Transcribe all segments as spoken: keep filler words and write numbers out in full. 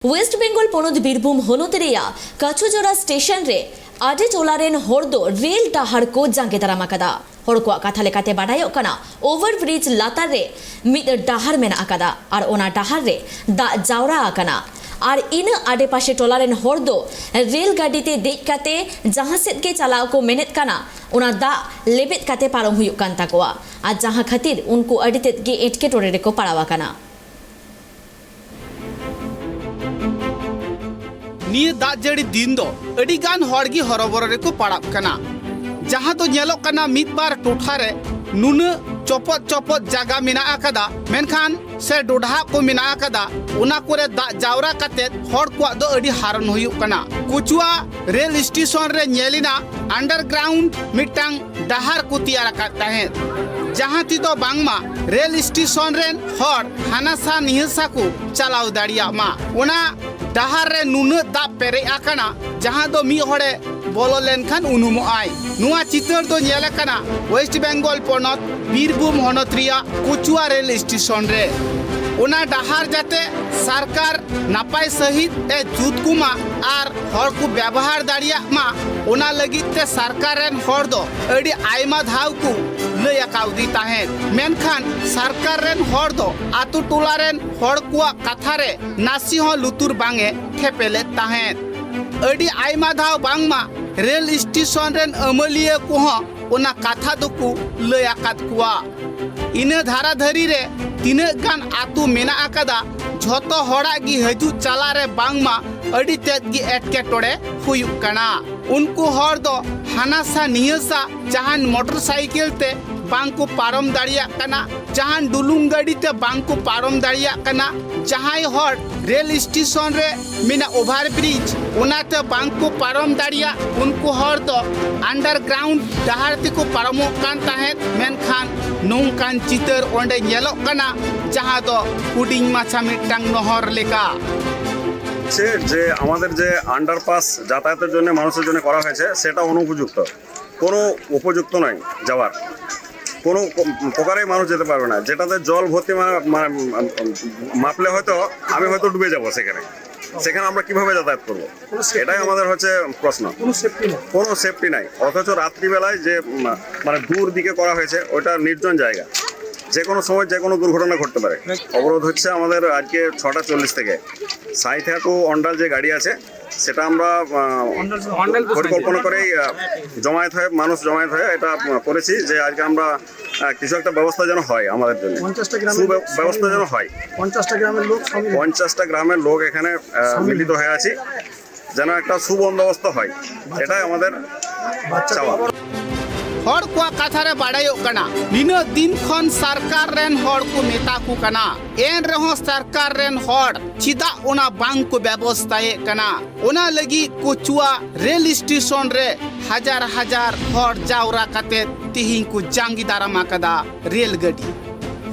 West Bengal ᱯᱚᱱᱚᱛ ᱵᱤᱨᱵᱷᱩᱢ ᱦᱚᱱᱚᱛ ᱨᱮᱭᱟᱜ ᱠᱟᱪᱷᱩᱡᱚᱲᱟ ᱥᱴᱮᱥᱚᱱ ᱨᱮ ᱟᱹᱰᱤ ᱴᱚᱞᱟ ᱨᱮᱱ ᱦᱚᱲ ᱫᱚ ᱨᱮᱞ ᱰᱟᱦᱟᱨ ᱠᱚ ᱡᱟᱸᱜᱮ ᱫᱟᱨᱟᱢ ᱟᱠᱟᱫᱟ᱾ ᱦᱚᱲ ᱠᱚᱣᱟᱜ ᱠᱟᱛᱷᱟ ᱞᱮᱠᱟᱛᱮ ᱵᱟᱰᱟᱭᱚᱜ ᱠᱟᱱᱟ, ᱳᱵᱷᱟᱨ ᱵᱨᱤᱡᱽ ᱞᱟᱛᱟᱨ ᱨᱮ ᱢᱤᱫ ᱰᱟᱦᱟᱨ ᱢᱮᱱᱟᱜ ᱟᱠᱟᱫᱟ ᱟᱨ ᱚᱱᱟ ᱰᱟᱦᱟᱨ ᱨᱮ ᱫᱟᱜ ᱡᱟᱣᱨᱟ ᱟᱠᱟᱱᱟ ᱟᱨ ᱤᱱᱟᱹ ᱟᱰᱮᱯᱟᱥᱮ ᱴᱚᱞᱟ ᱨᱮᱱ ᱦᱚᱲ ᱫᱚ ᱨᱮᱞ ᱜᱟᱹᱰᱤ ᱛᱮ ᱫᱮᱡ ᱠᱟᱛᱮ ᱡᱟᱦᱟᱸ ᱥᱮᱫ ᱜᱮ ᱪᱟᱞᱟᱣ ᱠᱚ ᱢᱮᱱᱮᱫ ᱠᱟᱱᱟ, ᱚᱱᱟ ᱫᱟᱜ ᱞᱮᱵᱮᱫ ᱠᱟᱛᱮ ᱯᱟᱨᱚᱢ ᱦᱩᱭᱩᱜ ᱠᱟᱱ ᱛᱟᱠᱚᱣᱟ ᱟᱨ ᱡᱟᱦᱟᱸ ᱠᱷᱟᱹᱛᱤᱨ ᱩᱱᱠᱩ ᱟᱹᱰᱤ ᱛᱮᱫ ᱜᱮ ᱮᱴᱠᱮᱴᱚᱬᱮ ᱨᱮᱠᱚ ᱯᱟᱲᱟᱣ ᱟᱠᱟᱱᱟ᱾ ᱱᱤᱭᱟᱹ ᱫᱟᱜ ᱡᱟᱹᱲᱤ ᱫᱤᱱ ᱫᱚ ᱟᱹᱰᱤ ᱜᱟᱱ ᱦᱚᱲ ᱜᱮ ᱦᱚᱨᱚᱵᱚᱨᱚ ᱨᱮᱠᱚ ᱯᱟᱲᱟᱜ ᱠᱟᱱᱟ, ᱡᱟᱦᱟᱸ ᱫᱚ ᱧᱮᱞᱚᱜ ᱠᱟᱱᱟ ᱢᱤᱫ ᱵᱟᱨ ᱴᱚᱴᱷᱟ ᱨᱮ ᱱᱩᱱᱟᱹᱜ ᱪᱚᱯᱚᱫ ᱪᱚᱯᱚᱫ ᱡᱟᱭᱜᱟ ᱢᱮᱱᱟᱜ ᱟᱠᱟᱫᱟ, ᱢᱮᱱᱠᱷᱟᱱ ᱥᱮ ᱰᱚᱰᱷᱟ ᱠᱚ ᱢᱮᱱᱟᱜ ᱟᱠᱟᱫᱟ, ᱚᱱᱟ ᱠᱚᱨᱮ ᱫᱟᱜ ᱡᱟᱣᱨᱟ ᱠᱟᱛᱮ ᱦᱚᱲ ᱠᱚᱣᱟᱜ ᱫᱚ ᱟᱹᱰᱤ ᱦᱟᱨᱚᱱ ᱦᱩᱭᱩᱜ ᱠᱟᱱᱟ᱾ ᱠᱚᱪᱩᱣᱟ ᱨᱮᱞ ᱥᱴᱮᱥᱚᱱ ᱨᱮ ᱧᱮᱞ ᱮᱱᱟ underground ᱢᱤᱫᱴᱟᱝ ᱰᱟᱦᱟᱨ ᱠᱚ ᱛᱮᱭᱟᱨ ᱟᱠᱟᱫ ᱛᱟᱦᱮᱸᱫ, ᱡᱟᱦᱟᱸ ᱛᱮᱫᱚ ᱵᱟᱝᱢᱟ ᱨᱮᱞ ᱥᱴᱮᱥᱚᱱ ᱨᱮᱱ ᱦᱚᱲ ᱦᱟᱱᱟᱥᱟ ᱱᱤᱦᱟᱹᱥᱟ ᱠᱚ ᱪᱟᱞᱟᱣ ᱫᱟᱲᱮᱭᱟᱜ ᱢᱟ᱾ ᱚᱱᱟ ᱰᱟᱦᱟᱨ ᱨᱮ ᱱᱩᱱᱟᱹᱜ ᱫᱟᱜ ᱯᱮᱨᱮᱡ ᱟᱠᱟᱱᱟ, ᱡᱟᱦᱟᱸ ᱫᱚ ᱢᱤᱫ ᱦᱚᱲᱮ ᱵᱚᱞᱚ ᱞᱮᱱᱠᱷᱟᱱ ᱩᱱᱩᱢᱚᱜ ᱟᱭ᱾ ᱱᱚᱣᱟ ᱪᱤᱛᱟᱹᱨ ᱫᱚ ᱧᱮᱞ ᱟᱠᱟᱱᱟ ᱳᱭᱮᱥᱴ ᱵᱮᱝᱜᱚᱞ ᱯᱚᱱᱚᱛ ᱵᱤᱨᱵᱷᱩᱢ ᱦᱚᱱᱚᱛ ᱨᱮᱭᱟᱜ ᱠᱚᱪᱩᱣᱟ ᱨᱮᱞ ᱥᱴᱮᱥᱚᱱ ᱨᱮ᱾ ᱚᱱᱟ ᱰᱟᱦᱟᱨ ᱡᱟᱛᱮ ᱥᱚᱨᱠᱟᱨ ᱱᱟᱯᱟᱭ ᱥᱟᱹᱦᱤᱡ ᱮ ᱡᱩᱛ ᱠᱚᱢᱟ ᱟᱨ ᱦᱚᱲ ᱠᱚ ᱵᱮᱵᱚᱦᱟᱨ ᱫᱟᱲᱮᱭᱟᱜ ᱢᱟ, ᱚᱱᱟ ᱞᱟᱹᱜᱤᱫ ᱛᱮ ᱥᱚᱨᱠᱟᱨ ᱨᱮᱱ ᱦᱚᱲ ᱫᱚ ᱟᱹᱰᱤ ᱟᱭᱢᱟ ᱫᱷᱟᱣ ᱠᱚ ᱞᱟᱹᱭ ᱟᱠᱟᱣᱫᱤ ᱛᱟᱦᱮᱸᱫ, ᱢᱮᱱᱠᱷᱟᱱ ᱥᱚᱨᱠᱟᱨ ᱨᱮᱱ ᱦᱚᱲ ᱫᱚ ᱟᱛᱳ ᱴᱚᱞᱟ ᱨᱮᱱ ᱦᱚᱲ ᱠᱚᱣᱟᱜ ᱠᱟᱛᱷᱟ ᱨᱮ ᱱᱟᱥᱮ ᱦᱚᱸ ᱞᱩᱛᱩᱨ ᱵᱟᱝ ᱮ ᱴᱷᱮᱯᱮ ᱞᱮᱫ ᱛᱟᱦᱮᱸᱫ᱾ ᱟᱹᱰᱤ ᱟᱭᱢᱟ ᱫᱷᱟᱣ ᱵᱟᱝᱢᱟ ᱨᱮᱞ ᱥᱴᱮᱥᱚᱱ ᱨᱮᱱ ᱟᱹᱢᱟᱹᱞᱤᱭᱟᱹ ᱠᱚᱦᱚᱸ ᱚᱱᱟ ᱠᱟᱛᱷᱟ ᱫᱚᱠᱚ ᱞᱟᱹᱭ ᱟᱠᱟᱫ ᱠᱚᱣᱟ᱾ ᱤᱱᱟᱹ ᱫᱷᱟᱨᱟ ᱫᱷᱟᱹᱨᱤ ᱨᱮ ᱛᱤᱱᱟᱹᱜ ᱜᱟᱱ ᱟᱹᱛᱩ ᱢᱮᱱᱟᱜ ᱟᱠᱟᱫᱟ, ᱡᱷᱚᱛᱚ ᱦᱚᱲᱟᱜ ᱜᱮ ᱦᱤᱡᱩᱜ ᱪᱟᱞᱟᱜ ᱨᱮ ᱵᱟᱝᱢᱟ ᱟᱹᱰᱤ ᱛᱮᱫ ᱜᱮ ᱮᱴᱠᱮᱴᱚᱬᱮ ᱦᱩᱭᱩᱜ ᱠᱟᱱᱟ᱾ ᱩᱱᱠᱩ ᱦᱚᱲ ᱫᱚ ᱦᱟᱱᱟᱥᱟ ᱱᱤᱭᱟᱹᱥᱟ ᱡᱟᱦᱟᱱ ᱢᱚᱴᱚᱨ ᱥᱟᱭᱠᱮᱞ ᱛᱮ ᱵᱟᱝ ᱠᱚ ᱯᱟᱨᱚᱢ ᱫᱟᱲᱮᱭᱟᱜ ᱠᱟᱱᱟ, ᱡᱟᱦᱟᱱ ᱰᱩᱞᱩᱝ ᱜᱟᱹᱰᱤ ᱛᱮ ᱵᱟᱝ ᱠᱚ ᱯᱟᱨᱚᱢ ᱫᱟᱲᱮᱭᱟᱜ ᱠᱟᱱᱟ, ᱡᱟᱦᱟᱸᱭ ᱦᱚᱲ ᱨᱮᱞ ᱥᱴᱮᱥᱚᱱ ᱨᱮ ᱢᱮᱱᱟᱜ ᱳᱵᱷᱟᱨ ᱵᱨᱤᱡᱽ, ᱚᱱᱟᱛᱮ ᱵᱟᱝ ᱠᱚ ᱯᱟᱨᱚᱢ ᱫᱟᱲᱮᱭᱟᱜ, ᱩᱱᱠᱩ ᱦᱚᱲ ᱫᱚ underground ᱰᱟᱦᱟᱨ ᱛᱮᱠᱚ ᱯᱟᱨᱚᱢᱚᱜ ᱠᱟᱱ ᱛᱟᱦᱮᱸᱫ, ᱢᱮᱱᱠᱷᱟᱱ ᱱᱚᱝᱠᱟᱱ ᱪᱤᱛᱟᱹᱨ ᱚᱸᱰᱮ ᱧᱮᱞᱚᱜ ᱠᱟᱱᱟ, ᱡᱟᱦᱟᱸ ᱫᱚ ᱦᱩᱰᱤᱧ ᱢᱟᱪᱷᱟ ᱢᱤᱫᱴᱟᱝ ᱱᱚᱦᱚᱨ ᱞᱮᱠᱟ᱾ হচ্ছে যে আমাদের যে আন্ডারপাস যাতায়াতের জন্য মানুষের জন্য করা হয়েছে, সেটা অনুপযুক্ত, কোনো উপযুক্ত নয় যাওয়ার। কোনো প- প্রকারেই মানুষ যেতে পারবে না। যেটাতে জল ভর্তি মা- মা- মাপলে হয়তো আমি হয়তো ডুবে যাব সেখানে। সেখানে আমরা কিভাবে যাতায়াত করব? এটাই আমাদের হচ্ছে প্রশ্ন। কোনো সেফটি নেই। কোনো সেফটি নাই, অথচ রাত্রিবেলায় যে উম, মানে দূর দিকে করা হয়েছে, ওটা নির্জন জায়গা। যে কোনো সময় যে কোনো দুর্ঘটনা ঘটতে পারে। অবরোধ হচ্ছে আমাদের আজকে ছটা চল্লিশ থেকে। সাঁইথিয়া টু অন্ডাল যে গাড়ি আছে, সেটা আমরা আহ, পরিকল্পনা করেই আহ, জমায়েত হয়ে, মানুষ জমায়েত হয়ে এটা আহ, করেছি যে আজকে আমরা আহ, কিছু একটা ব্যবস্থা যেন হয় আমাদের জন্য। পঞ্চাশটা গ্রামের সুব্যব- ব্যবস্থা যেন হয়। পঞ্চাশটা গ্রামের লোক সামিল। পঞ্চাশটা গ্রামের লোক এখানে আহ, মিলিত হয়ে আছি, যেন একটা সুবন্দোবস্ত হয়, এটাই আমাদের চাওয়া। ᱦᱚᱲ ᱠᱚᱣᱟᱜ ᱠᱟᱛᱷᱟ ᱨᱮ ᱵᱟᱲᱟᱭᱚᱜ ᱠᱟᱱᱟ, ᱱᱤᱱᱟᱹᱜ ᱫᱤᱱ ᱠᱷᱚᱱ ᱥᱚᱨᱠᱟᱨ ᱨᱮᱱ ᱦᱚᱲ ᱠᱚ ᱢᱮᱛᱟ ᱠᱚ ᱠᱟᱱᱟ, ᱮᱱ ᱨᱮᱦᱚᱸ ᱥᱚᱨᱠᱟᱨ ᱨᱮᱱ ᱦᱚᱲ ᱪᱮᱫᱟᱜ ᱚᱱᱟ ᱵᱟᱝ ᱠᱚ ᱵᱮᱵᱚᱥᱛᱷᱟᱭᱮᱫ ᱠᱟᱱᱟ? ᱚᱱᱟ ᱞᱟᱹᱜᱤᱫ ᱠᱚᱪᱩᱣᱟ ᱨᱮᱞ ᱥᱴᱮᱥᱚᱱ ᱨᱮ ᱦᱟᱡᱟᱨ ᱦᱟᱡᱟᱨ ᱦᱚᱲ ᱡᱟᱣᱨᱟ ᱠᱟᱛᱮ ᱛᱤᱦᱤᱧ ᱠᱚ ᱡᱟᱸᱜᱮ ᱫᱟᱨᱟᱢ ᱟᱠᱟᱫᱟ ᱨᱮᱞ ᱜᱟᱹᱰᱤ᱾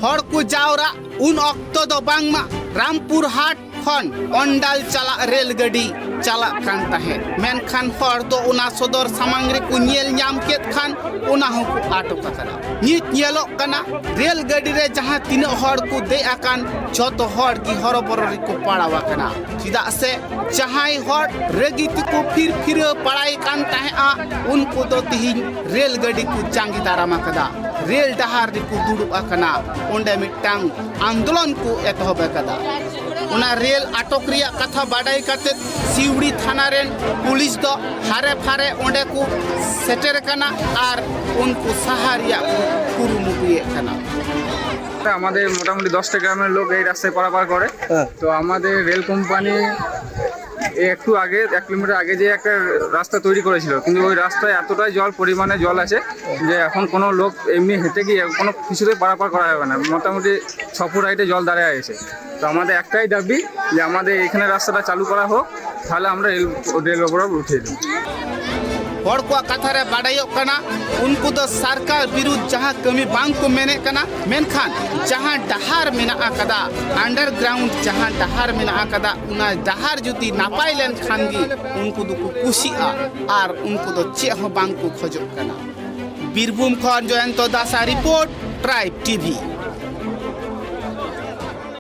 ᱦᱚᱲ ᱠᱚ ᱡᱟᱣᱨᱟ ᱩᱱ ᱚᱠᱛᱚ ᱫᱚ ᱵᱟᱝᱢᱟ ᱨᱟᱢᱯᱩᱨ ᱦᱟᱴ ᱠᱷᱚᱱ ᱚᱱᱰᱟᱞ ᱪᱟᱞᱟᱜ ᱨᱮᱞ ᱜᱟᱹᱰᱤ ᱪᱟᱞᱟᱜ ᱠᱟᱱ ᱛᱟᱦᱮᱸᱫ, ᱢᱮᱱᱠᱷᱟᱱ ᱦᱚᱲ ᱫᱚ ᱚᱱᱟ ᱥᱚᱫᱚᱨ ᱥᱟᱢᱟᱝ ᱨᱮᱠᱚ ᱧᱮᱞ ᱧᱟᱢ ᱠᱮᱫ ᱠᱷᱟᱱ ᱚᱱᱟ ᱦᱚᱸᱠᱚ ᱟᱴᱚᱠ ᱟᱠᱟᱫᱟ᱾ ᱱᱤᱛ ᱧᱮᱞᱚᱜ ᱠᱟᱱᱟ, ᱨᱮᱞ ᱜᱟᱹᱰᱤ ᱨᱮ ᱡᱟᱦᱟᱸ ᱛᱤᱱᱟᱹᱜ ᱦᱚᱲ ᱠᱚ ᱫᱮᱡ ᱟᱠᱟᱱ, ᱡᱷᱚᱛᱚ ᱦᱚᱲ ᱜᱮ ᱦᱚᱨᱚᱵᱚᱨᱚ ᱨᱮᱠᱚ ᱯᱟᱲᱟᱣ ᱟᱠᱟᱱᱟ᱾ ᱪᱮᱫᱟᱜ ᱥᱮ ᱡᱟᱦᱟᱸᱭ ᱦᱚᱲ ᱨᱟᱹᱜᱤ ᱛᱮᱠᱚ ᱯᱷᱤᱨ ᱯᱷᱤᱨᱟᱹ ᱯᱟᱲᱟᱭ ᱠᱟᱱ ᱛᱟᱦᱮᱸᱫᱼᱟ, ᱩᱱᱠᱩ ᱫᱚ ᱛᱤᱦᱤᱧ ᱨᱮᱞ ᱜᱟᱹᱰᱤ ᱠᱚ ᱡᱟᱸᱜᱮ ᱫᱟᱨᱟᱢ ᱟᱠᱟᱫᱟ, ᱨᱮᱞ ᱰᱟᱦᱟᱨ ᱨᱮᱠᱚ ᱫᱩᱲᱩᱵ ᱟᱠᱟᱱᱟ, ᱚᱸᱰᱮ ᱢᱤᱫᱴᱟᱝ ᱟᱱᱫᱳᱞᱚᱱ ᱠᱚ ᱮᱛᱚᱦᱚᱵ ᱟᱠᱟᱫᱟ᱾ ᱚᱱᱟ ᱨᱮᱞ ᱟᱴᱚᱠ ᱨᱮᱭᱟᱜ ᱠᱟᱛᱷᱟ ᱵᱟᱰᱟᱭ ᱠᱟᱛᱮ ᱥᱤᱣᱲᱤ ᱛᱷᱟᱱᱟ ᱨᱮᱱ ᱯᱩᱞᱤᱥ ᱫᱚ ᱦᱟᱨᱮ ᱯᱷᱟᱨᱮ ᱚᱸᱰᱮ ᱠᱚ ᱥᱮᱴᱮᱨ ᱟᱠᱟᱱᱟ ᱟᱨ ᱩᱱᱠᱩ ᱥᱟᱦᱟ ᱨᱮᱭᱟᱜ ᱠᱚ ᱠᱩᱨᱩᱢᱩᱴᱩᱭᱮᱫ ᱠᱟᱱᱟ᱾ আমাদের মোটামুটি দশটা গ্রামের লোক এই রাস্তায় পারাপার করে। তো আমাদের রেল কোম্পানি একটু আগে, এক কিলোমিটার আগে যে একটা রাস্তা তৈরি করেছিল, কিন্তু ওই রাস্তায় এতটাই জল, পরিমাণে জল আছে যে এখন কোনো লোক এমনি হেঁটে গিয়ে কোনো কিছুতে পারাপার করা যাবে না। মোটামুটি ছ ফুট হাইটে জল দাঁড়ায় আছে। তো আমাদের একটাই দাবি যে আমাদের এখানে রাস্তাটা চালু করা হোক, তাহলে আমরা রেল রেল ওপরে উঠে দেবো। ᱦᱚᱲ ᱠᱚᱣᱟᱜ ᱠᱟᱛᱷᱟ ᱨᱮ ᱵᱟᱰᱟᱭᱚᱜ ᱠᱟᱱᱟ, ᱩᱱᱠᱩ ᱫᱚ ᱥᱚᱨᱠᱟᱨ ᱵᱤᱨᱩᱫᱷ ᱡᱟᱦᱟᱸ ᱠᱟᱹᱢᱤ ᱵᱟᱝ ᱠᱚ ᱢᱮᱱᱮᱫ ᱠᱟᱱᱟ, ᱢᱮᱱᱠᱷᱟᱱ ᱡᱟᱦᱟᱸ ᱰᱟᱦᱟᱨ ᱢᱮᱱᱟᱜ ᱟᱠᱟᱫᱟ, ᱟᱱᱰᱟᱨᱜᱨᱟᱣᱩᱱᱰ ᱡᱟᱦᱟᱸ ᱰᱟᱦᱟᱨ ᱢᱮᱱᱟᱜ ᱟᱠᱟᱫᱟ, ᱚᱱᱟ ᱰᱟᱦᱟᱨ ᱡᱩᱫᱤ ᱱᱟᱯᱟᱭ ᱞᱮᱱᱠᱷᱟᱱ ᱜᱮ ᱩᱱᱠᱩ ᱫᱚᱠᱚ ᱠᱩᱥᱤᱜᱼᱟ ᱟᱨ ᱩᱱᱠᱩ ᱫᱚ ᱪᱮᱫ ᱦᱚᱸ ᱵᱟᱝ ᱠᱚ ᱠᱷᱚᱡᱚᱜ ᱠᱟᱱᱟ᱾ ᱵᱤᱨᱵᱷᱩᱢ ᱠᱷᱚᱱ ᱡᱚᱭᱚᱱᱛᱚ ᱫᱟᱥᱟᱜ ᱨᱤᱯᱳᱨᱴ, ᱴᱨᱟᱭᱤᱵᱽ ᱴᱤᱵᱷᱤ᱾